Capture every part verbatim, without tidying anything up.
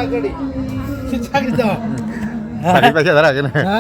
Sakri to. Sakri paisa dara kene. Ha?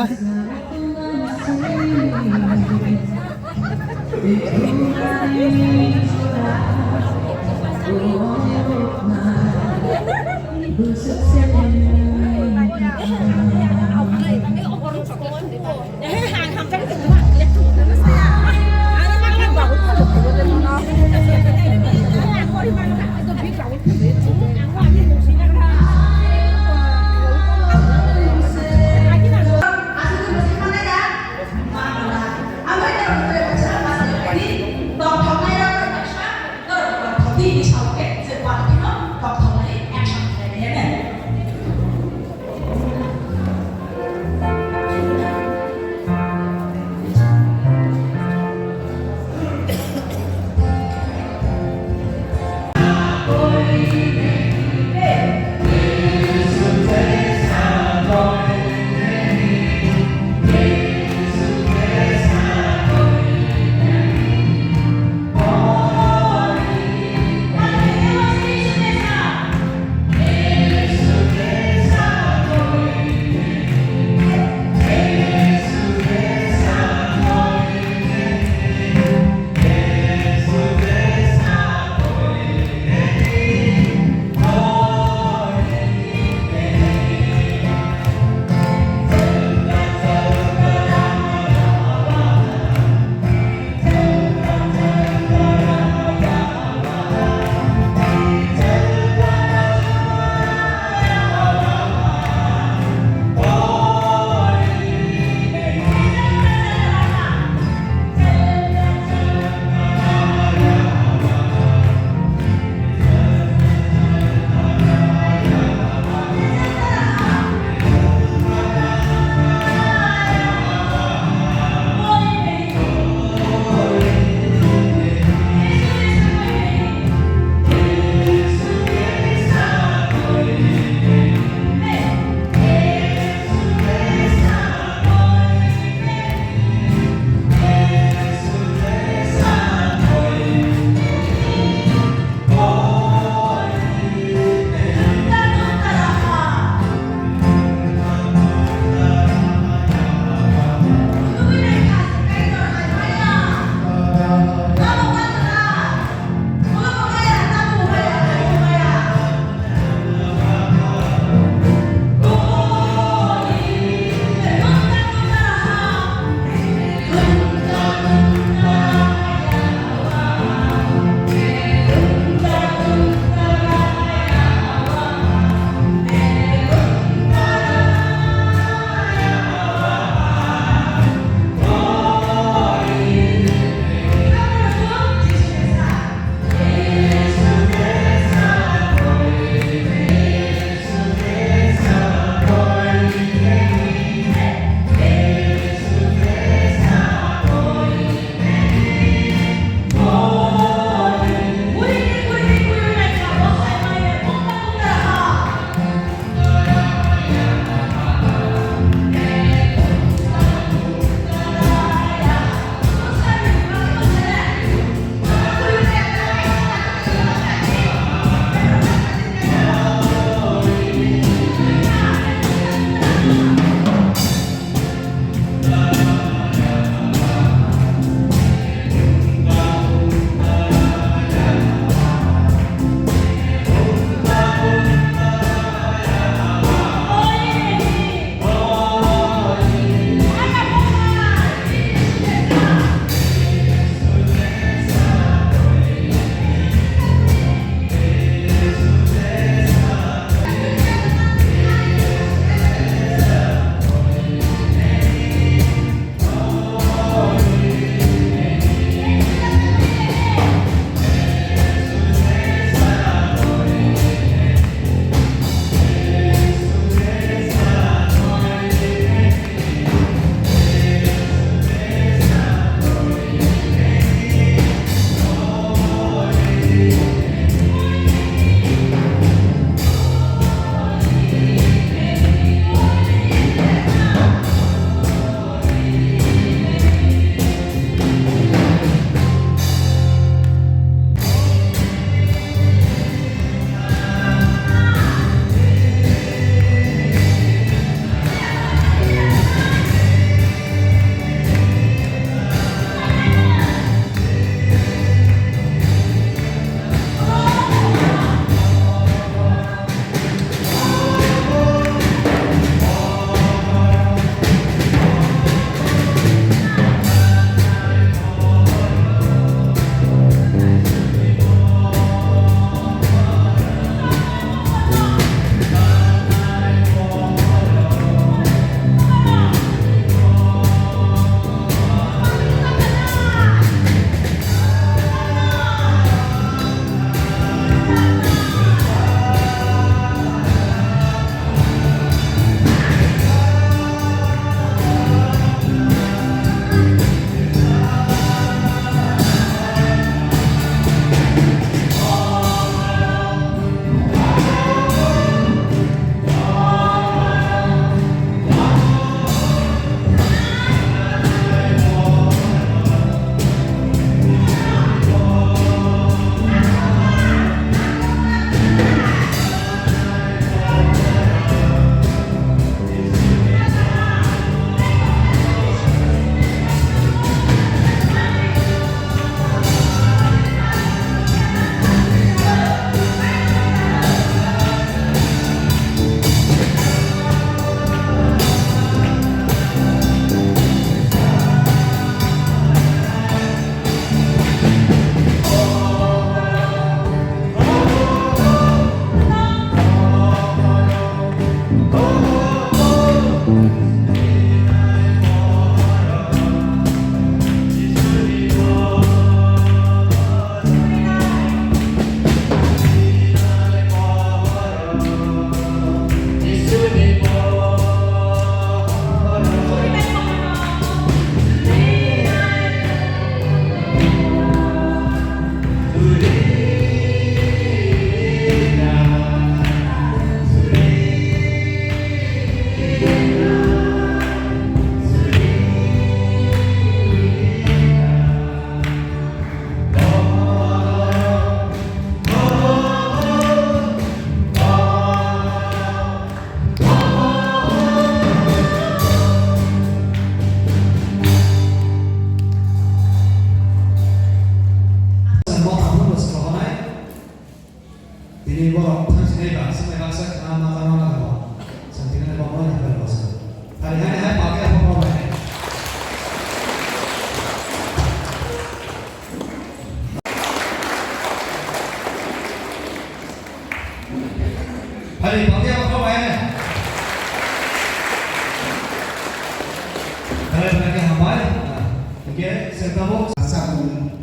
Chwng tabuk chakung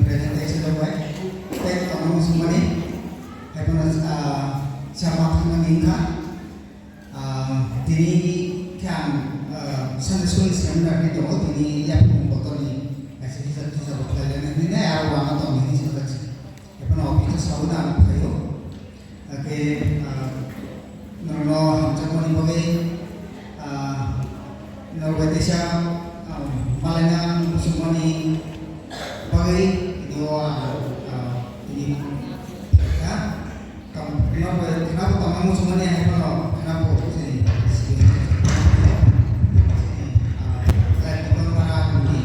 presentation rok bai tei tongna muchungmani, haiphano, ah, chama thangmani wngkha. Ah, tini khe ang, ah, Sunday school ni seminar ni tongo, tini yapharmung kotorni kaisa teacher, teacher rok khlai lainai hinwi aro uanw tongni hinwi sajak se. Haiphano office o saui da ang phaio. Hakhe, ah, norokno hamjakmani bagwi, ah, norok bai teisa, ah, malaina muchungmani bagwi tini o ang, ah, tini kha. Tong, khwnabo, khwnabo tongna muchungmani hai phano khwnabo chini, chini, ah, life ni bangmara tongdi.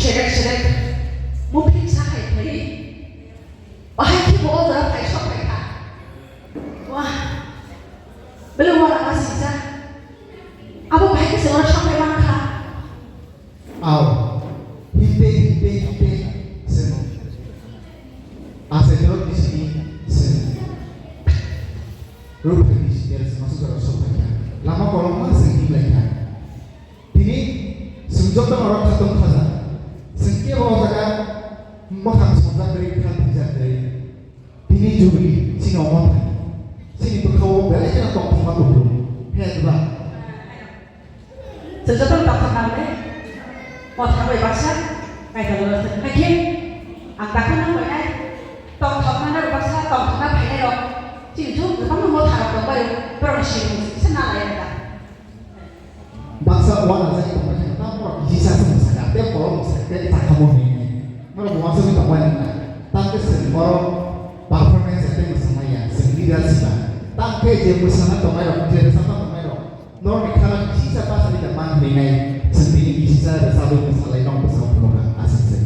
Serek serek, muphik sa hai phai. Bahai khe bo o jora phai sok phai kha. Wah, bele wara ma sijak. Abo bahai khe se oro sok phai man kha. Ao, hinte, hinte, hinte, seno. Ase dorot ni sini, seno. Ruphaini sini, seno, sojaro sok phai kha. Lama kolokma se himlai kha. Tini chwng joto norok khatung khaja. Chwng kebo o jaga mwkhang songjak kwrwi, kha thwijak kwrwi. Tini jubili chini omo thani. Chini bwkhao belai kheno tongthokma kuphur. He diba? Chwng joto tongthokma le. Mothang bai baksa naithok rw thwng khe ang dakhano bai nai. Tongthokma rok baksa tongthokma phainai rok. Chini jubili kwbangma motha rok tong bai rw. Borok ni sini se na lai da. Baksa uanajak tongmani tamo rok kisa se mwsakha, tei kolom mwsakha, tei chakamo hinwi. Norok bo uansugwi tongmani wngkha. Tamkhe chwng borok performance tei mwsangmani ya, chwng leader siba. Tamkhe je mwsana tongnai rok, je rwchapna tongnai rok, norokni khana kisa bachari da man hinwi nai, chwng bini kisa rwchapwi mwsalai nok bwskango phunukha, aswk se.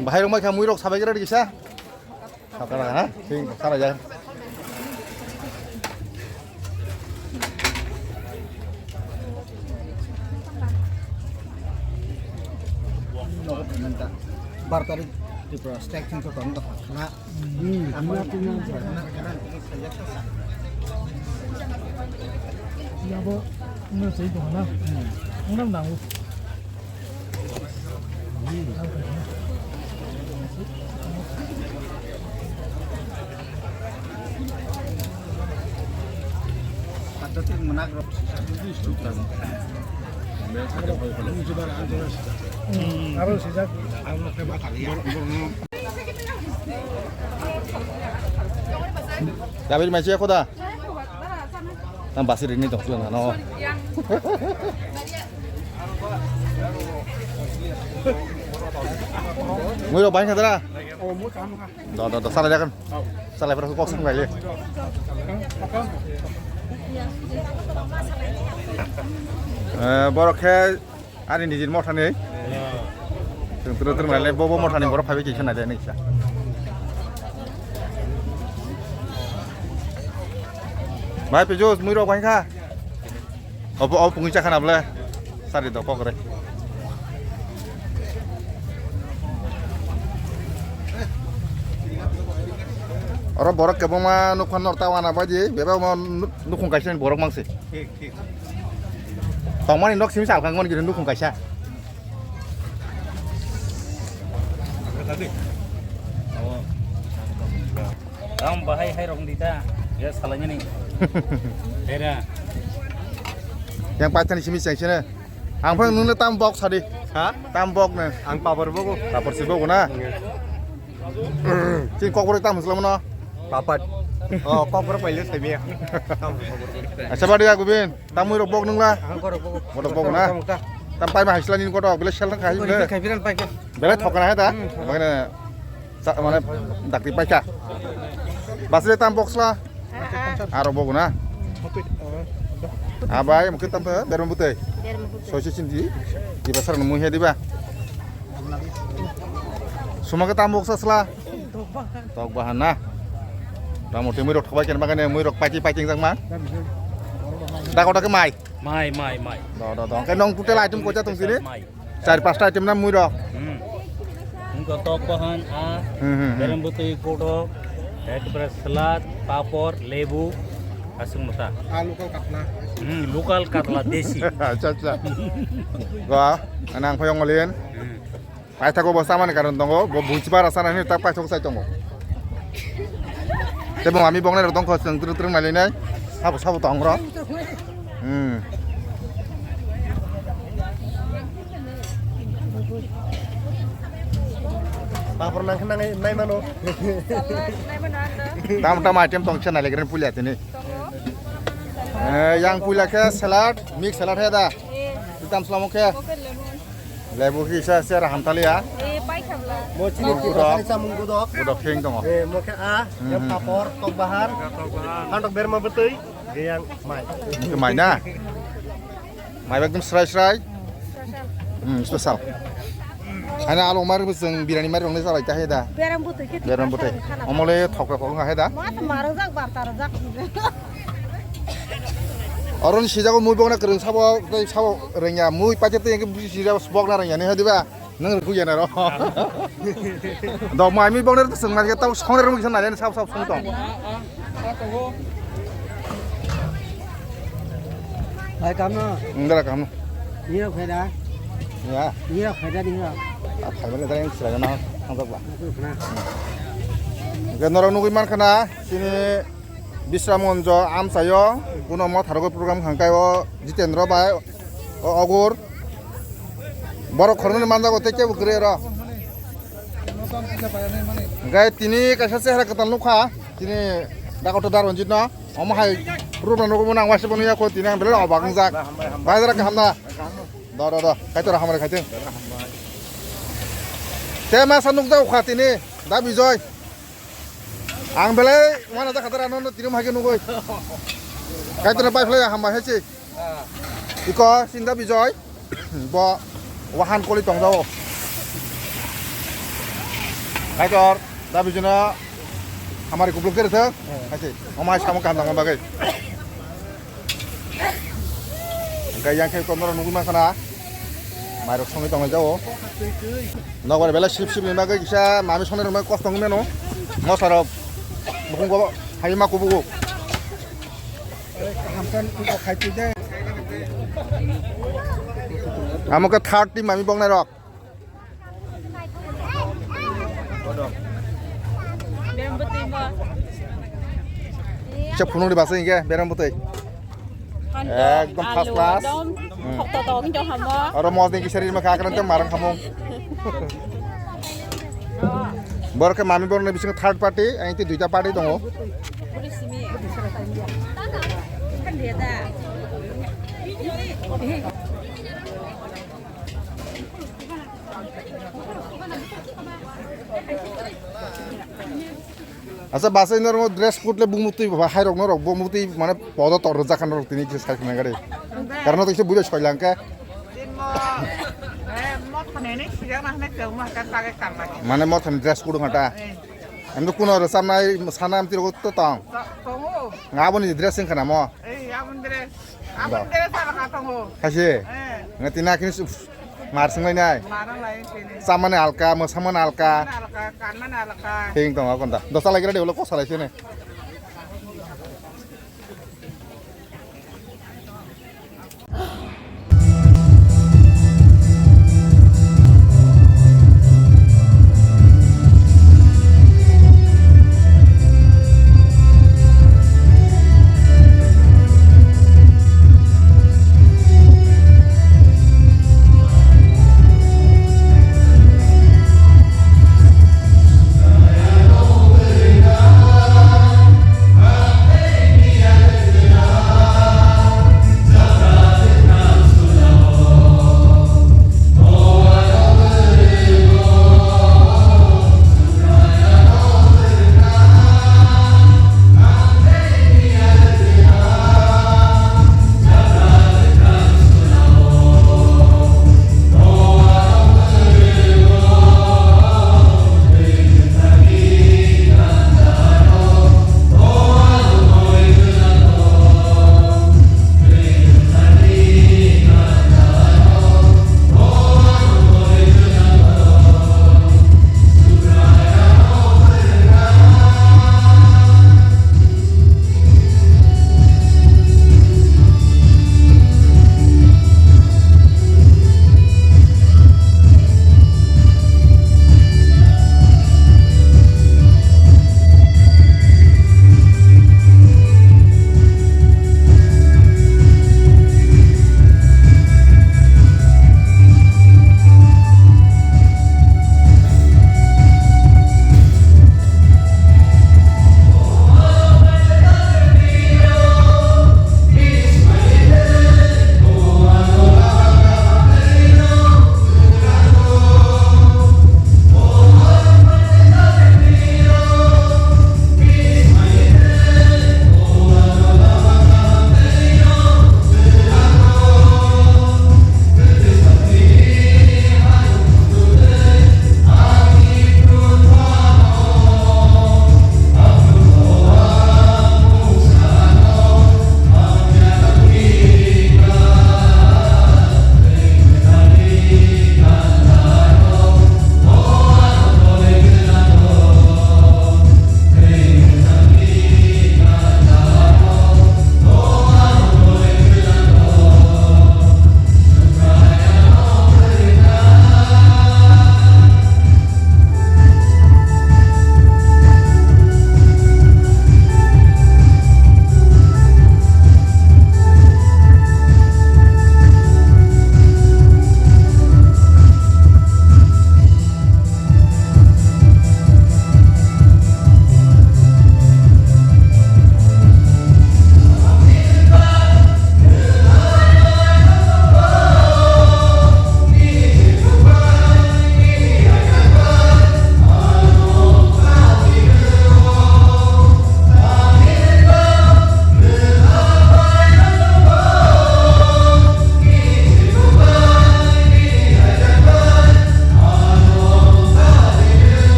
Bahai rok mai kha mui rok sabai gra dikisa. Sakara ha, sing sakara ya. Bar tarik Tripura state sing to tong to khna. Hmm. Yabo, no sei to na. Ngam nangu. David mai siya koda. Nang basi rini tong suan ano. Mui rok bai khadra. Do do do salai dakan. Salai pura kok sang bai le. Eh, borok khe Ani nijini mothani. Chwng turu turu maile bobo mothani borok phaibai kisa naide nisa. Bai pijus mui rok bai kha. Obo obo pungwi chakha na bole. Sari do kokre. Oro borok kebongma nukha nor ta wana baidi bebak mo nukhung kaisa borok mangsi. Tongmani nok simi salkang mani giri nukhung kaisa. Ang bahai hai rong dita. Ya salanya ni. Hera. Yang paitani simi cheng sini. Ang phang nungna tam bok sadi. Ha? Tam bok ne. Ang papor bogo. Papor si bogo na. Iya. Chini kokborok tamo swlamo no? Papat. Oh, kokborok paile semiya. Acha badi ya Gubin, tamui rok bok nungla? Ang korok bogo. Bodo bok na? Tam pai ma haisla nini koto, bile sel thang khai bile. Khai biran pai ke. Bile thokna hai ta? Hmm. Mane, mane dakti pai ka. Basle tam bok sla? Aro bogo na? Abai, mungkin tam berma butei. Berma butei. Soise sindi. Diba sarang mui he diba? Sumake tam bok sasla. Tok bahan na. Tamo te mui rok thobai ken bagane mui rok paiti paiti jang ma. Dago dake mai. Mai, mai, mai. Do do do. Ke nong total item kocha tong sini? Mai. Char pasta item na mui rok. Hmm. Wngkha tok bahan a. Hmm, hmm, hmm. Berem butui kodo. Ekbare salad, papor, lebu, asung mata. A local katla. Hmm, local katla desi. Acha acha. Go. Anang phoyong olin. Hmm. Paithakgo bo chamani karon tongo, bo buji bara sanani ta paithak sai tongo. Tei bo mami boknai rok tongkho chwng twrwk twrwk nailainai, sabo sabo tong rw. Hmm. Papor nang khe nang nai mano. Tam tam item tong khe nailaigwrani puila tini. Eh, yang puila khe salad, mix salad he da. Tam slamo khe. Lebu kisa sera hamtaliya. Eh, pai khabla. Mo chini kisa samung gudok. Gudok kheng tongo. Eh, mo khe a, hmm, yang papor, tok bahan. Handok berma butui, ge yang mai. Itu mai na. Mai ekdom srai srai. Hmm, special. Ana along mar bwswng birani mar rongni salai ta he da. Berma butui khe. Berma butui. Omole thokra thok ha he da. Ma to marok jak bar tar jak. Oron sijago mui bokna kwrwng sabo tei sabo rengya mui paitep tei engke busi sijabo bokna rengya ni hadiba nang rwkhu ya naro. Dok mai mui bokna rwkhu song nai tau song rwkhu kisa nai sabo sabo song tong. Bai kamno. Ndara kamno. Niro khaida. Ya. Niro khaida niro. A khaibale dai sira na thang ba. Aku khna. Ge norok nugui man khana sini. Bisramganjo amchaio kuno motharogwi program khangkai o Jitendra bai o Ogur. Borok khoroknwi manjago tei kebo kwrwi oro. Hwnkhe tini kaisa chehra kwtal nukha tini Dakoto Daronjit no. Omo hai rubra nukgo nang waisa bono yakho tini ang belai obak wngjak. Bai jora kaham na. Do do do kaitor hamari khaitwng. Tei masa nukjago kha tini Da Bijoy. Ang belai wana da khatara nono tini hai khe nugui. Kaitor bai phlai hambai hai se. Iko Sinda Bijoy. Bo wahan koli tong jao. Kaitor, da bijino hamari kupluk kere thang. Kaise, omai samung kaham tangma bagwi. Hingke yang khe kondoro nugwi mankha na. Mairok songwi tongnai jao. Nokbar belai sip sip ni bagwi kisa mami songnai rok kosto wngwi mano. Mosa rok bukung bo hai ma kubugo. Amo khe third team mami bongnai rok. Berem bwtwi mo. Kisa phunukdi basa hingke berem bwtwi. Ekdom first class. Ekdom Hmm. Khokto tong jong hamo. Oro mosni kisari ma kakran te marang khamung. Borok khe mami borokni bisingo third party, ang tei duita party tongo. Asa basa ino rok dress code le bumutwi ba hai rok no rok bumutwi mane podo tor rwjak khan rok tini kisa sai khna gari. Karon to kisa bujo soi lang khe. Mane mothani dress code ngata. Ando kuno rwchapnai sana amtwi rok to tong. Nga aboni dress wngkha na mo? Ei, aboni dress. Aboni dress alaka tongo. Haise? Eh. Nga tina kini su-, mar swnglai nai. Mar wng lai sini. Chamani alka, mwsamani alka. Chamani alka, kanmani alka. Thing tongo konda. Dosa lai kira de ulo kosa lai sini.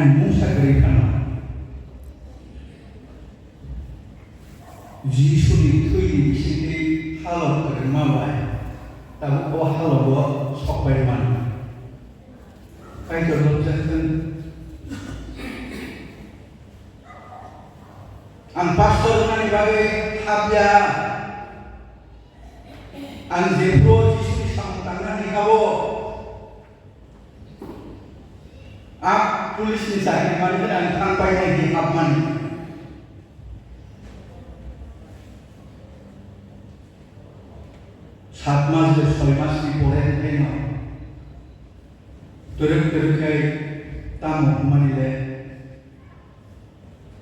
Mungsa kwrwi phano Jisuni thwini bisingtwi halo kwrwngma bai tabuk o halogo sokbai mano. Kaitor nukjakthwng. Ang pastor wngnani bagwi hapya. Ang jephuru Jisuni samung tangnani kha bo. Ang police ni chakri manwi ang thang painai di hapmani. Sat mas bai soi mas ni pore hwnkhe no twrwk twrwk khe tamo hwnmani le.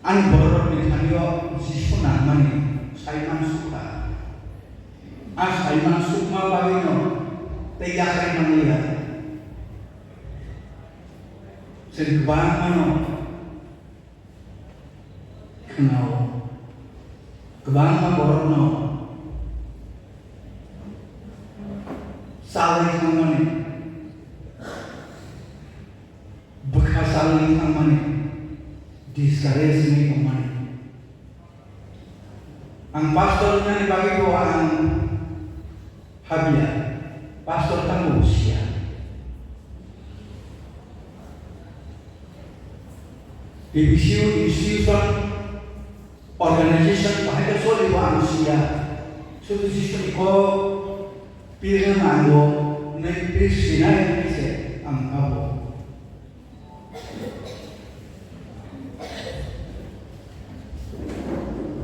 Ani bororokni thani-o Jisu nangmani saiman sukha. A saiman sukma bagwino tei yakarwi manliya. Chwng kwbangmano khwnao, kwbangma borokno chalwi thangmani. Bwkha salni thangmani, discourage wngwi tongmani. Ang pastor wngnani bagwi bo ang habya, pastor tamo bo siya. B B C U institution, organization bahai khe choli bo ang siya. Sudu Jisuni kok pirna nango, nai pir sinai hinwi se ang kabo.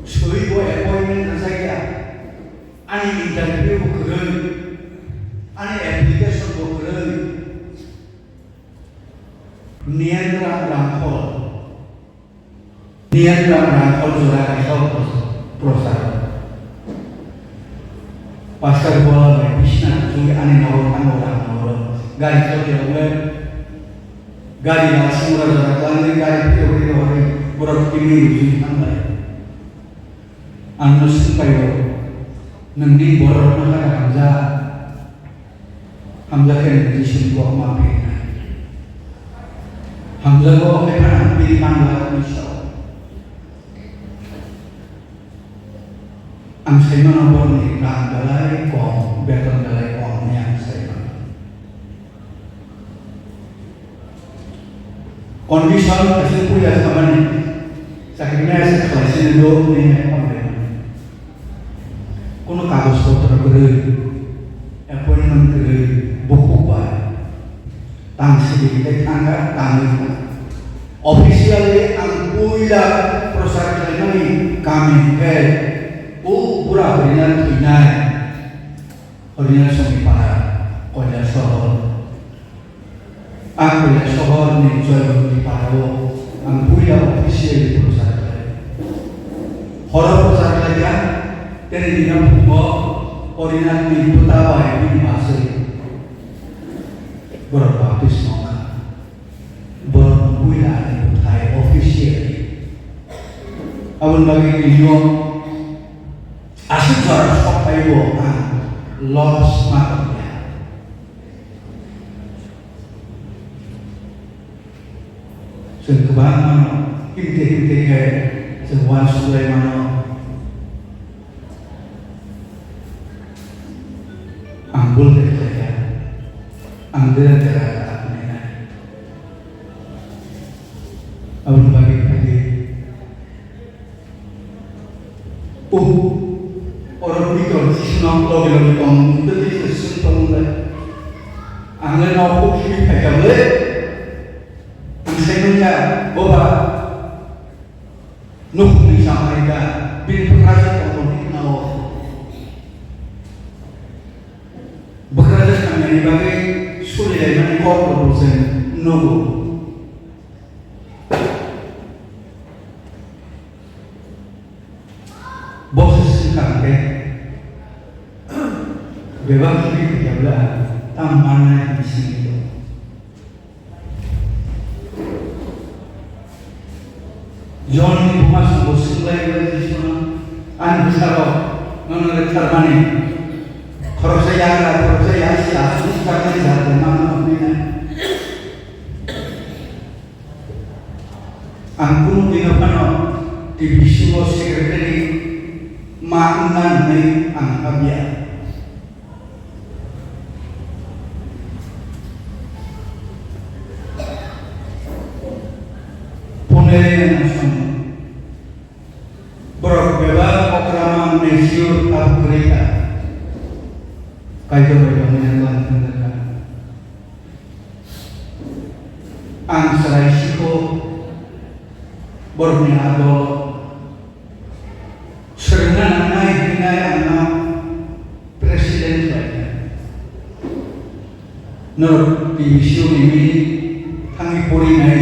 Sui bo appointment rwjakya, ani interview bo kwrwi, ani application bo kwrwi. Niyandra Rangkhol. Niyandra Rangkhol jora kaisa prochar. Pastor bola bai bisna kuchugwi ani nogo thango rang nogo. Gari choli rok le gari ba sumra jora kwlangwi gari phirogwi rohorwi borok tini rujui thanglai. Ang no swngpaio, nwngni bororokno kha hamjak, hamjak khe nwng Jisuni kok ma phainai. Hamjago khe phano ang bini manlak hwnwi sao. Ang saimano borokni rang belai kom, beton belai kom hwnwi ang saimano. Condition kaisa puila samani chakri nai se khlai sini do ni nai pang de. Kono kagoj potro kwrwi, appointment kwrwi, bukhuk bai. Tang sidi tei thangkha, tangwi kha. Officially ang puila prochar khlaimani kami hwnkhe o bura bwrwina thwinai. Horina Songni para, Koilasohor. Ang Koilasohorni Joyguruji parao ang puila officially prochar khlai. Horo prochar khlaikha, tei nini phungo Horinathni bwta bai bini maswi borok baptisma wngkha. Borok puila ani bwthai officially. Aboni bagwi tini o aswk jora sok phaibo ang loss ma tongya. Chwng kwbangmano himte himte khe chwng uansuk lai mano. Ang bul khe khlai kha, ang dera dera ta hwnwi nai. Aboni bagwi phaidi. Oh, oro Pitor Jisuno logi logi tong, tei Jisu sung tong le. Ang le no khuk khimi phai kha le. Ang sai nung ya, boba. Nukhungni samari da, bini bwkrajak tongmani khwnao. Bwkrajak tangmani bagwi surilaimani kok rokbo chwng nugo. Bo se swngkha hwnkhe, bebak khibwi khaikha bwla, tamo mannai hwnwi swngwi tong. Jonni buma songbo swnglaio Jisuno, "Ani bwsarok, nono lektharmani, khoroksa yagra, khoroksa yasi, aswk swkaknai jat de mano hwnwi nai." Ang kunu dino phano T B C o secretary ma wngna hwnwi ang habya. Pune ang song. Borok bebak okra mang mature tabuk kwrwi kha. Kaitor bai tongmani ang lang thang kha. Ang chwrai sikho borokni abo swrwngna nangnai hwnwi ang no president bai norok T B C o ni meeting thangwi porinai.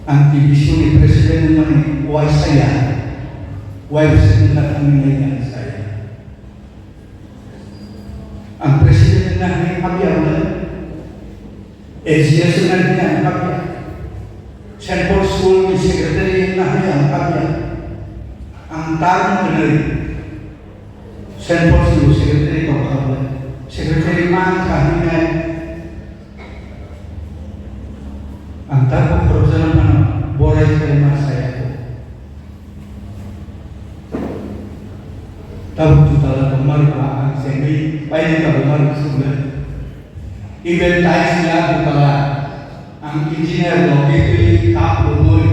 Ang T B C ni president wngmani uaisa ya, uaisa wngkha thangwi nai ang saya. Ang president wngna hwnwi habya wngmani, A G S wngna hwnwi ang habya, Saint Paul School ni secretary wngna hwnwi ang habya. Ang term kwrwi Saint Paul School ni secretary tongkha wngmani, secretary ma wngkha hwnwi nai. Ang tabuk khoroksa no phano borai khe ma saya kho. Tabuk dutala tongma rwkha ang chengwi paini tabukma rwkha sukle. Even tiles ya dutala ang engineer rok twi kap rwmwi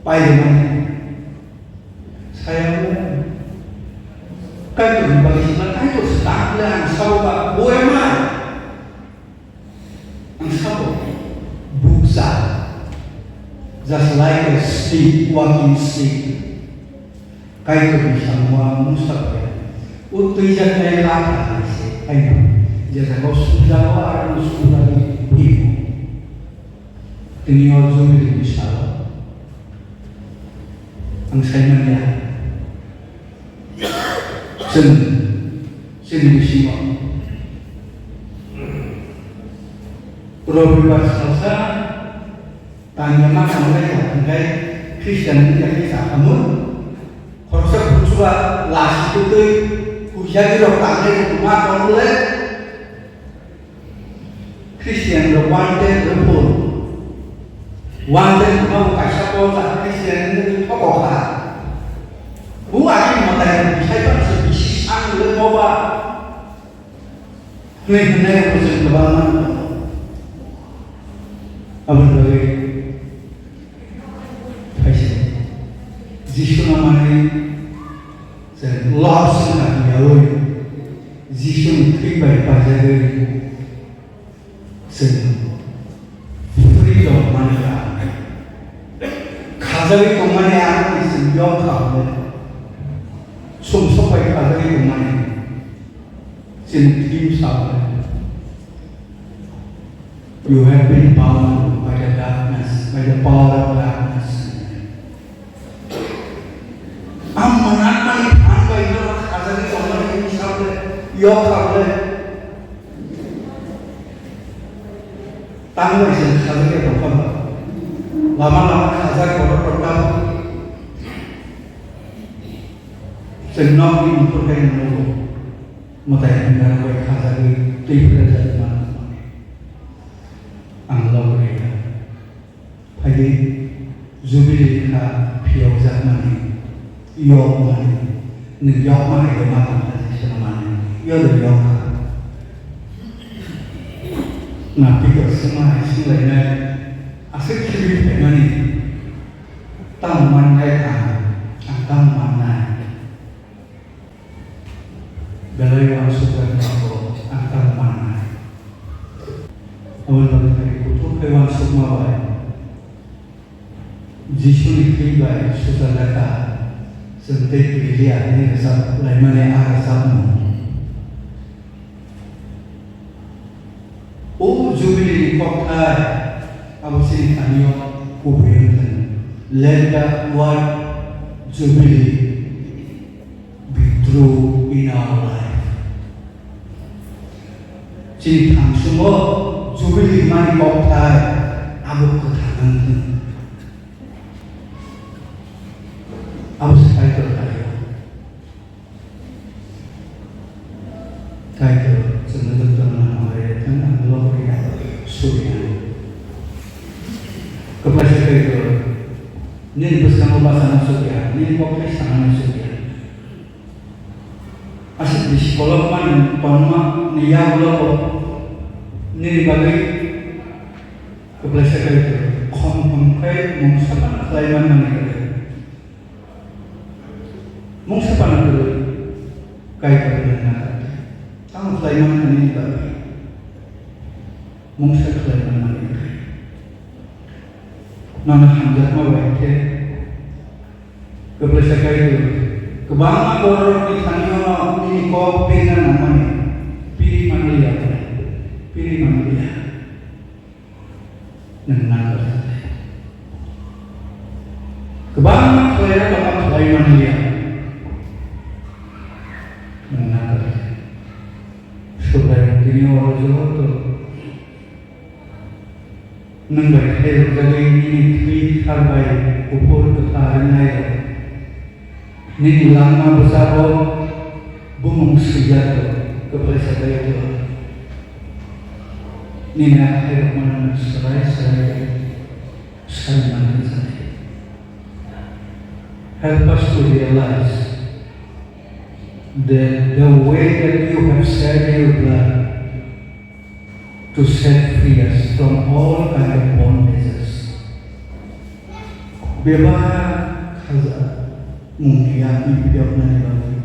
pai rwmani. Saya mo. Kaitor ni bagwi sima Kaitor se tak le ang sabo ba boya ma. Ang sabo buksa, just like a stick, walking stick. Kaitor ni samung ang musa kaya. O twijak nai lakha hai se, kaino. Jesa ko suja ko aro suja ni hibu. Tini o jumili ni salo. Ang saimanya. Chwng, chini bisingo Robibar salsa tangya ma tanglaijak hwnkhe Christian wngya khe sakhamu. Khoroksa buchua lasi twi huijakirok tanglai ma tongle. Christian rok wanted rwphuru. Wanted rwma bo kaisa pol ta Christian wngwi thokokha. Bu ani mwtai rok bisai phano se bisi sang le boba. Hwnwi hwnwi bo chwng kwbangma tongo. Aboni bagwi phaisa Jisu no manwi chwng loss wngna hwnyaui Jisu ni thwi bai paijagwi. Chwng freedom mani ya. Khajagwi tongmani ang ni chwng yong kha hwnwi. Sumsok bai khajagwi tongmani. Chwng thim sa hwnwi. You have been bound by the darkness, by the power of darkness. Ang mwnakmani phan bai no khajagwi tongmani hwnwi sa ble, yok kha ble. Tang bai se khajagwi tong kha ba. Lama lama khajak borok rok ta. Chwng nokni mukhup hai nugo. Mwtai hwnwi bai khajagwi twi phra jak mano. Ang logo rwya. Phaidi, Jubilee wngkha phiyokjakmani, yokmani, nwng yokma hai khe ma tongkha se swnamani, yodo yokha. Napitor swngma hai swnglainai, aswk khibi phaimani, tamo mannai ang, ang tamo mannai. Belai uansukjak tongo, ang tamo mannai. Aboni bagwi thani kuthuk khe uansukma bai Jisuni thwi bai suchajak kha, chwng tei kwrwi liya hwnwi rwchap laimani a rwchapmung. O Jubilee ni kokthai abo chini thani o kubui wng thung. Let the word Jubilee be true in our life. Chini thangsumo Jubilee mani kokthai abo kwthang wng thung. Abo se Kaitor kari o. Kaitor chwngno jotono hamari rwthwng, ang logi ya suri ang. Kaitor, nini bwskango bachana sukya, nini kok thai sanani sukya. Aswk bisi kolokmani tongma ni yagulo bo nini bagwi kwplaisa Kaitor, khom khom khe mungsa phano khlai manmani kwrwi. Mungsa phano kwrwi Kaitor nwng nakardi. Tamo khlai mankha nini bagwi. Mungsa khlai manmani kwrwi. Nono hamjakma bai khe kwplaisa Kaitor, kwbangma bororokni thani-o no nini kok pirna nangmani piri manliya, piri manliya. Nwng nakardi. Kwbangma khlaina tongma khlai manliya. Nwng nakardi. Subrai tini oro joto nwng bai khairokjagwi nini thwi thar bai kuphur kwthar wngnai rok. Nini langma bwskango bumung swijak rok kwplaisa Kaitor. Nini a khairokmano nwng swrai swrai sai manna chadi. Help us to realize that the way that you have shed your blood to set free us from all kind of bondages. Bebak khaja mungni yakni phiyoknani bagwi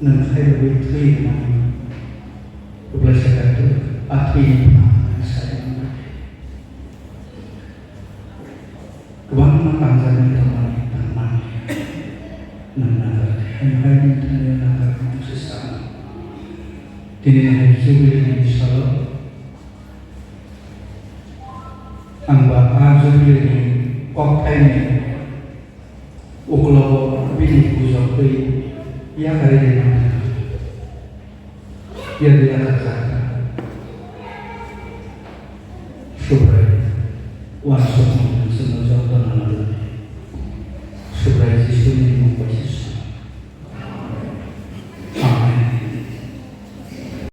nwng khairogwi thwi rwnani kwplaisa Kaitor a thwini phano sai manna. Kwbangma tangjaknai tongmani tangmani nwng nakardi, hai hai nini thani nakardi se sano. Tini hai Jubilee ni salo ang ba a Jubilee ni kokthaini uklogo bini bujok twi yakarwi rwmani. Phiya de yakarjak kha. Subrai, uansukmung chwngno jotono nangnai. Subrai Jisuni mung bai se